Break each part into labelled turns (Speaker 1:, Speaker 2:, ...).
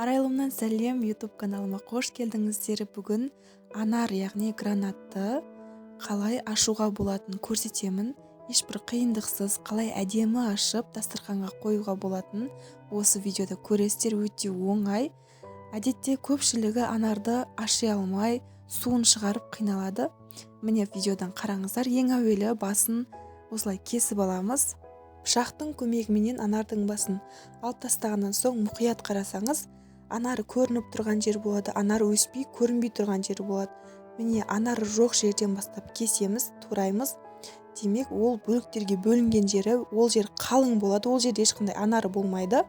Speaker 1: Арайлымнан сәлем, YouTube каналыма қош келдіңіздер. Бүгін анар, яғни гранатты қалай ашуға болатынын көрсетемін. Ешбір қиындықсыз қалай әдемі ашып дастарханға қоюға болатынын осы видеода көресіздер. Өте оңай. Әдетте көпшілігі анарды аши алмай, суын шығарып қиналады. Міне, видеодан қараңыздар. Ең әуелі басын осылай кесіп аламыз. Пышақтың көмегіменен анардың басын алып тастағаннан соң мұқият қарасаңыз, анары көрініп тұрған жер болады, анары өспей көрінбей тұрған жер болады. Міне, анары жоқ жерден бастап кесеміз, тураймыз. Демек, ол бөліктерге бөлінген жері, ол жер қалың болады, ол жерде ешқандай анары болмайды.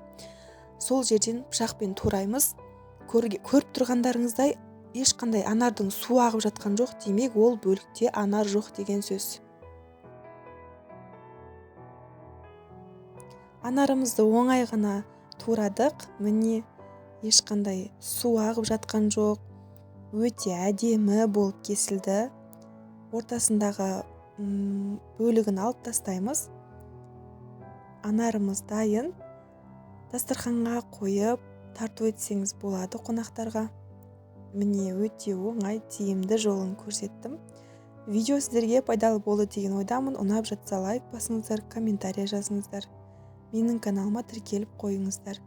Speaker 1: Сол жерден пышақпен тураймыз. Көріп тұрғандарыңыздай, ешқандай анардың су ағып жатқан жоқ. Демек, ол бөлікте анар жоқ деген сөз. Анарымызды оңай ғана турадық. Міне, ешқандай су ағып жатқан жоқ. Өте әдемі болып кесілді. Ортасындағы бөлігін алып тастаймыз. Анарымыз дайын. Дастарханға қойып тарту етсеңіз болады қонақтарға. Міне, өте оңай, тиімді жолын көрсеттім. Видео сіздерге пайдалы болды деген ойдамын. Ұнап жатса лайк басыңыздар, комментарий жазыңыздар. Менің каналыма тіркеліп қойыңыздар.